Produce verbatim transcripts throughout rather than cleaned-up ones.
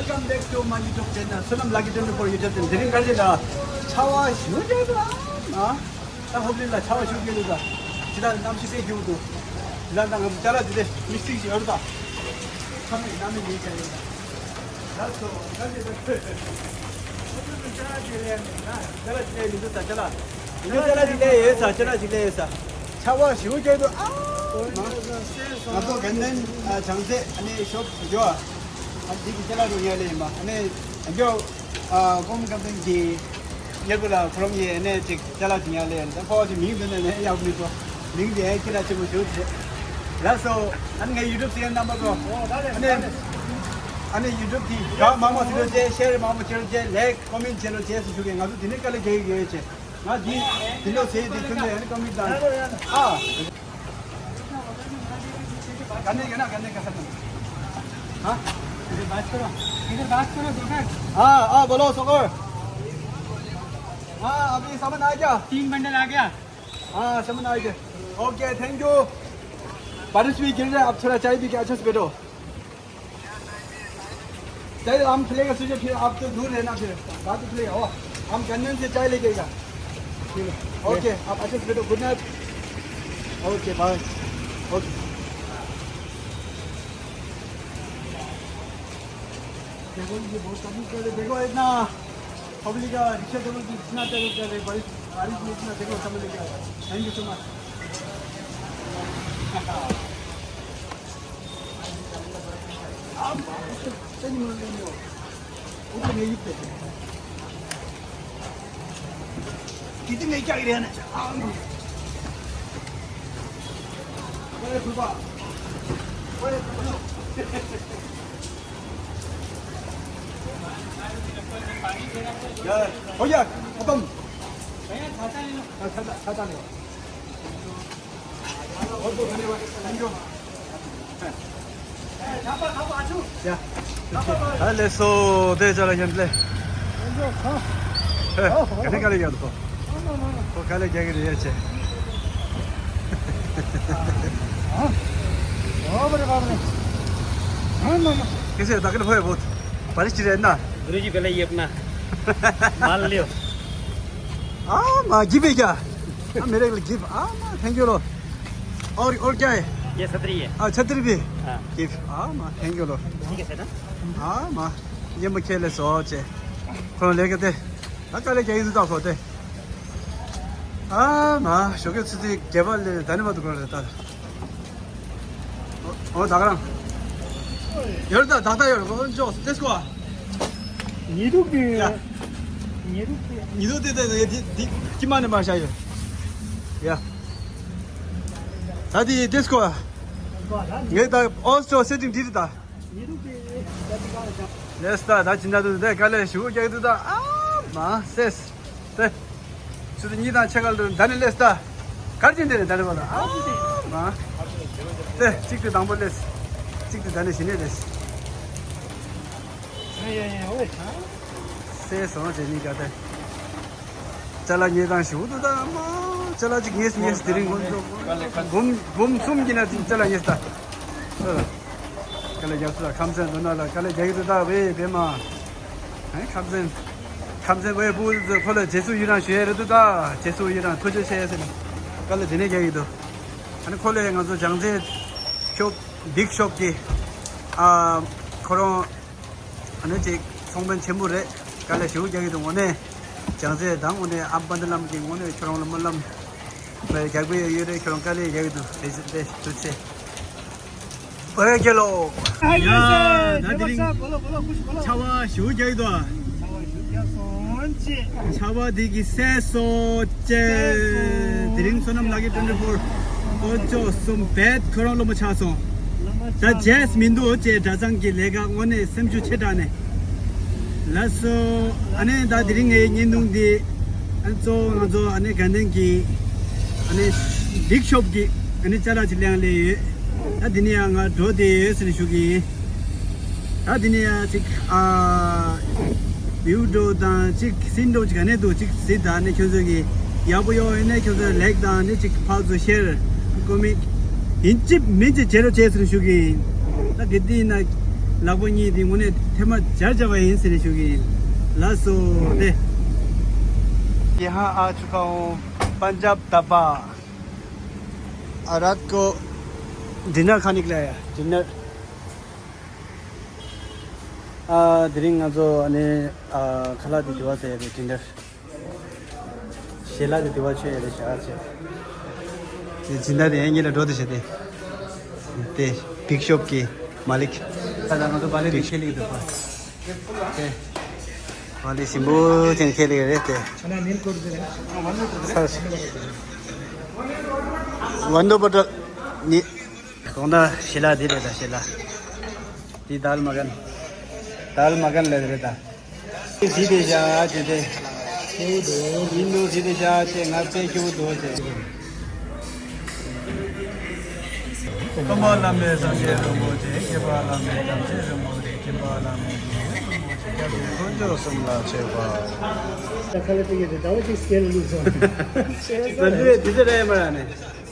Welcome back to my YouTube channel. Sonam Lucky twenty-four YouTube channel. དེ་རིང་ག་རེ་ལ་ཆར་པ་ཞེ་པོ་རྒྱག་འདུག་ཨ། ད་ཧོབ་ལི་ལ་ཆར་པ་ཞེ་པོ་རྒྱག་འདུག་ད་ཇི་ལྟར་གནམ་གཤིས་དཔེ་སྐྱིད་པོ་འདུག་ཇི་ལྟར་ད་ང་ཚོ་ཅ་ལག་དེ་དེ་མིག་སྟེགས་ཤིག་ཡོད་རེད་ད། ཁ་མིག་སྣ་མིག་ཡིན་ཀྱང་ཡིན་ད། ལགས་སོ། ད་དེ་ད་ཁོས་ཁོ་ཚོ་ཅ་ལག་དེ་ལས་ན་ཅ་ལག་དེ་ལས་མི་འདུག་ད་ཅ་ལག་མི་འདུག་ཅ་ལག་ཅིག་ལས་ཡོད་ས་ཅ་ལག་ཅིག་ལས་ཡོད་ས། ཆར་པ་ཞེ་པོ་རྒྱག་འདུག་ཨ། ང་ཚོ་དགའ་ལྡན་བྱང་རྩེ་ཨ་ནི་ཤོབ་འགྲོ། ཨ་འདི་གི་ཅ་ལག་རུ་ཉལ་ལེ་ཡིན་པ་ཨ་ནི་འགྲོ། ཨ་ཀོང་སྨན་ཁང་གི་གཉེར་པ་ལ་ཁོ་རང་གིས་ཨ་ནི་ཅིག་ཅ་ལག་ཅིག་ཉལ་ལེ་ཡིན། ད་ཕོ་བ་ཅིག་མིང་འདོན་ནས་ནས་ཡག་མི་འདུག་མིང་དེ་ཨེ་ཁྱེད་ལ་ཆེན་པོ་ཞེ་པོ་རེད། ལགས་སོ། ཨ་ནི་ངའི་ཡུ་ཊུབ་གཟིགས་མཁན་རྣམ་པ་ཚོ་ཨ་ནི་ཨ་ནི་ཡུ་ཊུབ་དེ་དགའ་མང་མང་ཟེར་རོགས་བྱེད། ཤེར་མང་མང་བྱེད་རོགས་བྱེད། ལའིཀ་ཀོ་མེན་ཊི་བྱེད་རོགས་བྱེད་ཟེར་ཞུ་གི། ང་ཚོ་དེ་ནས་དཀའ་ལས་རྒྱག་གི་ཡོད་ཅེས། हाँ जी, दिलो से दे सुन रहे हैं कमी दान। हाँ। करने के ना, करने का सब। हाँ? इधर बात करो, इधर बात करो, दोपहर। हाँ, हाँ, बोलो, सकर। हाँ, अभी सामान आ गया? तीन बंडल आ गया। हाँ, सामान आ गया। Okay, thank you. बारिश भी गिर रहा है, आप थोड़ा चाय पी के अच्छे से बैठो। चाय हम खुलेगा, सोचो फिर आप तो दूर रहना, फिर बाद में खुलेगा। ओ, हम गंदन से चाय लेके आएगा। ठीक है, ओके, आप अच्छे से बैठो, good night. Okay, bye. Okay. देखो, ये बहुत तकलीफ कर रहे, देखो इतना पब्लिक का रिक्शा ड्राइवर भी इतना तकलीफ कर रहे, बारिश, बारिश में इतना, देखो, समझ लीजिए। Thank you so much. कितने क्या गिरे ना। ओए फुलबा। ओए फुलबा। यार, हो गया, खत्म। भैया, छाता ले लो। हाँ, छाता, छाता ले लो। बहुत बहुत धन्यवाद। Thank you. ད་ལས་སོ་དེ་ཅ་ལག་ཡིན་ལེ། ཧེ། ག་ནས་ག་ལས་ཡོད་དོ། ཁོ་ག་ལས་རྒྱག་གི་རེད་ཡ་ཆེ། कैसे है? ताकि ना भाई बहुत बारिश रहना। गुरुजी पहले ये अपना माल लियो। हाँ माँ, गिफ्ट है क्या? हाँ, मेरे लिए गिफ्ट। हाँ माँ, थैंक यू लो। और और क्या है? ये छतरी है। हाँ, छतरी भी। हाँ। गिफ्ट। हाँ माँ, थैंक यू लो। ठीक है ना? हाँ माँ, ये मैं खेले सो चे। कौन लेके थे? हाँ, कल क्या इधर था होते। हाँ माँ, शोके से केवल धन्यवाद कर देता। ཨོ་ད་ག་རང་། ཡོད་ད་ད་ད་ཡོད་གོ་འཇོག་ཏེས་གོ། ཉི་དུག་དེ། ཡ། ཉི་དུག་དེ། ཉི་དུག་དེ་དེ་དེ་དེ་ཀྱི་མ་ནས་མ་བྱ་ཡོད། ཡ། ད་དེ་ཏེས་གོ། ངས་ད་ཨོ་ཅོ་སེ་ཊིང་དེ་རེད་ད། ཉི་དུག་དེ་ད་དེ་ག་རེ་བྱ། ལེས་ད་ད་ཅི་འདྲ་འདུག་དེ་དཀའ་ལས་ཞུ་རྒྱག་འདུག་ད་ཨ་མ་སེས། ཏེ། ཆུ་ཚོད་གཉིས་དང་ཕྱེད་ཀ་ལ་ད་ནི་ལེས་ད། གར་ཅན་དེ་ནས་ད་ནི་བ་ལ། ཨ་མ། ཏེ་གཅིག་ཏུ་དང་པོ་ལེས། གཅིག་ཏུ་ད་ནི་ཞི་ནས་ལེས། སེ་སོང་ཅེ་ནི་ག་ཏེ། ཅ་ལག་ཉེ་དང་ཞུ་དུ་ད་མ། ཅ་ལག་ཅིག་ཉེས་ཉེས་དེ་རིང་ངོ་ཚོ། འབུམ་འབུམ་གསུམ་གྱི་ན་ཅ་ལག་ཉེས་ད། དཀའ་ལས་རྒྱག་ཚུལ་ལ་ཁམས་ཚན་འདི་ན་ལ་དཀའ་ལས་རྒྱག་གི་འདུག་ད་བས་བས་མ། ཨེ་ཁམས་ཚན། ཁམས་ཚན་བས་བུ་ཚོ་ཁོ་ལ་རྗེས་སུ་ཡི་རང་ཞུ་ཡ་རེད་འདུག་ད། རྗེས་སུ་ཡི་རང་ཐུགས་རྗེ་ཆེ་ཟེར་ནས་དཀའ་ལས་དེ་ནས་རྒྱག་གི་འདུག་ཨ་ནི་ཁོ་ལས་ང་ཚོ་བྱང་རྩེ་ཤོབ་བིག་ཤོབ་ཀྱི་ཨ་ཁོ་རང་ཨ་ནི་ཅིག་ཚོང་དཔོན་ཆེན་པོ་རེད། དཀའ་ལས་ཞེ་པོ་རྒྱག་གི་འདུག་དངོས་གནས་བྱང་རྩེ་དང་དངོས་གནས་ཨ་པ་འདི་ལམ་གྱི་དངོས་གནས་ཁྱོད་རང་ལ་སྨོན་ལམ་བས་རྒྱག་པའི་ཡོད་རེད། ཁྱོད་རང་དཀའ་ལས་རྒྱག་གི་འདུག་དེ་ཚེ་དེ་ཐུགས་རྗེ་ཆེ། ཨོ་ཡ་རྒྱལ་ལོ། ཡ་ད་དེ་རིང་ཆར་པ་ཞེ་པོ་རྒྱག་གི་འདུག་ཨ། ཆར་པ་འདི་གི་སེ་སོ་ཅེ། དེ་རིང་བསོད་ནམས་ལགས་ཀྱི་ཊུ་ཝེན་ཊི་ཕོར་དཀོན་མཆོག་གསུམ་བེད་ཁོ་རང་སློབ་མ་ཆགས་སོང་། ད་རྗེས་མི་འདུག་ཅེ་གྲྭ་ཚང་གི་ལས་ཀ་དངོས་གནས་སེམས་ཤུགས་ཆེ་དྲགས་ནས། ལགས་སོ། ཨ་ནེ་ད་དེ་རིང་ངའི་བརྙན་ཐུང་འདི་ཨ་ནེ་གཙོ་བོ་ང་ཚོ་ཨ་ནེ་དགའ་ལྡན་གྱི་ཨ་ནེ་བིག་ཤོབ་ཀྱི་ཨ་ནེ་ཅ་ལག་ཅིག་ལེན་ལེ་ཡོད། ད་འདི་ནས་ཡང་ང་འགྲོ་བསྡད་ཡོད་ཟེར་ནས་ཞུ་གི་ཡིན། ད་འདི་ནས་ཡང་ཅིག་ཨ་བིའུ་འགྲོ་དང་ཅིག་སིན་འགྲོ་ཅིག་ག་ནས་འདུག་ཅིག་གཟིགས་དང་ནས་ཁྱོད་ཚོ་གི་ཡག་པོ་ཡོང་ཡོད་ནས་ཁྱོད་ཚོ་ལེག་དང་ནས་ཅིག་ཕར་ཚུར་ཤེར་ཀོ་མེན་ཡིན་ཅིག་མིན་ཅིག་བྱེད་རོགས་བྱེད་ཟེར་ནས་ཞུ་གི་ཡིན། ད་གལ་ཏེ་ཡིན་ན་ ལག་པ་གཉིས་དེ་དངོས་གནས་ཐེངས་མ་སྦྱར་བྱས་པ་ཡིན་ཟེར་ནས་ཞུ་གི་ཡིན། ལགས་སོ་ཏེ། यहाँ आ चुका हूँ पंजाब ढाबा। रात को डिनर खाने के लिए आया, डिनर। དེ་རིང་ང་ཚོ་ཨ་ནི་ཁ་ལག་དེ་དེ་བ་ཟེར་ཡ་ཌིན་ནར། ཞལ་ལག་དེ་དེ་བ་མཆོད་ཡ་རེད་ཤག་ཅེས། དེ་སྦྱིན་བདག་དེ་ཡང་ཉིད་ལ་འགྲོ་དེ་བྱས་ཏེ། དེ་བིག་ཤོབ་ཀྱི་མ་ལིག་ད་ལྟ་ང་ཚོ་བག་ལེབ་དེ་ཁྱེར་ལེགས་འདུག་པ། དེ་བག་ལེབ་ཞིམ་པོ་ཅན་ཁྱེར་ལེགས་རེད་དེ། ས་ཝན་དོ་བོ་ཊལ་ནི་གོང་ད་ཞལ་ལག་དེ་རེད་ད། ཞལ་ལག་དེ་དཱལ་མ་ཁན། དཱལ་མ་ཁན་ལབ་རེད་ད། བཟི་དེ་བཞག་བྱས་ཏེ། སྐྱིད་པོ་འདུག་མི་འདུག་བཟི་དེ་བཞག་བྱས་ང་དཔེ་སྐྱིད་པོ་འདུག་བྱས། སྟོན་པ་བླ་མེད་ཐམས་ཅད་རིན་པོ་ཆེ། མཁས་པ་བླ་མེད་ཐམས་ཅད་རིན་པོ་ཆེ། མཁྱེན་པ་བླ་མེད་ཐམས་ཅད་རིན་པོ་ཆེ། སྐྱབས་གསུམ་དཀོན་མཆོག་གསུམ་ལ་མཆོད་པ། ད་ཁ་ལ་ཏིག་གི་ཟླ་བ་གཅིག་སྐྱེལ་ལུགས་སོང་། ཟ་འདྲུད་དེ་ཚོ་རེད་མ་ར་ནས།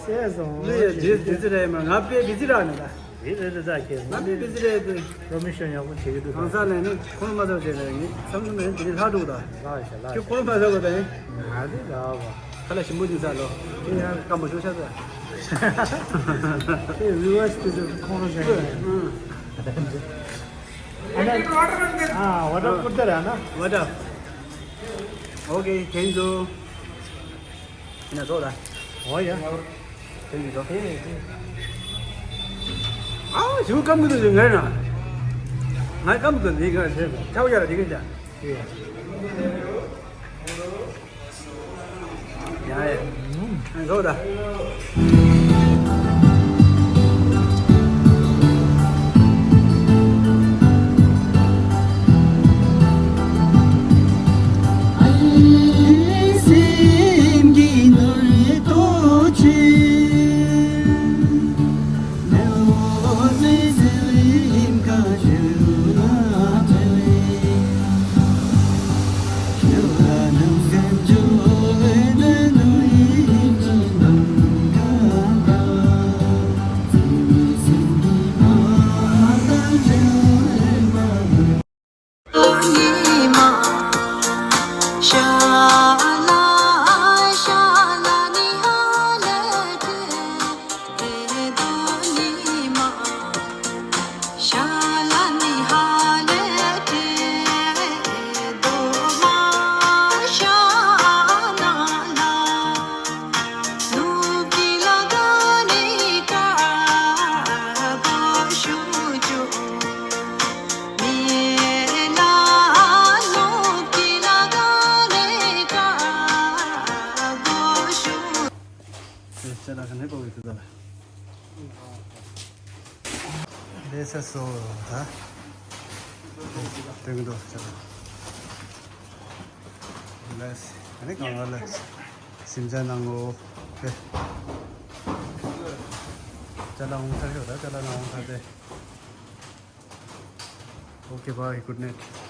སེ་སོང་། ལུས་ཡ་དེ་དེ་ཚོ་རེད་མ་ར། ང་དཔེ་དེ་ཚོ་ར་ནས་ད། དེ་རེད་དེ་ད་ཁྱེད། ང་མི་བི་ཟི་རེད་དེ། པོ་རོ་མོ་ཤོན་ཡག་པོ་བྱེད་ཀྱི་འདུག་གང་ས་ལས་ནི་ཁོང་མ་ཚོ་བྱས་ནས་ངས་བསམ་བློ་མེད་དེ་ནི་ལྷག་འགྲོ་ད། ལགས་ཤ་ལགས། ཁྱོད་ཁོང་མ་ཚོ་བ་དང་། ང་དེ་ལ་བ། ཁ་ལ་ཞིམ་པོ་ཅིག་ཟ་ལོ། ཁྱེད་ཡང་སྐམ་པོ་ཤོག་ཤ་ཟ། ཁྱེད་བི་ཝར་སི་དེ་ཚོ་ཁོང་ར་ཟ་ཡ། ཨང་། ཨ་ན། ཨ་ཝ་ཊར་ཀུར་ཏེ་ར་ན། ཝ་ཊར། ཨོ་ཁེ། ཐེང་ཀིའུ། ཡིན་ན་ཚོགས་ལ། འོ་ཡ། དེ་ཡིན་ཚོགས། ཨ་ཞུ་སྐམ་གི་འདུག་ངས་ན། ང་སྐམ་གི་འདི་ག་ཆེ་ཆའོ་ཡ་ལ་འདི་ག་ཅ། ཡ་ཡ། ཚོགས་ལ། ལས་ས་སོ་ད། སྟོན་གྱི་འདུག་ཅག་ལས། ཨ་ནི་གང་ག་ལས། སེམས་ཅན་ནང་ངོ་། དེ། ཅ་ལག་འོང་ཚར་ཡོད་ད། ཅ་ལག་ནང་འོང་ཚར་ཏེ། Okay, bye, good night.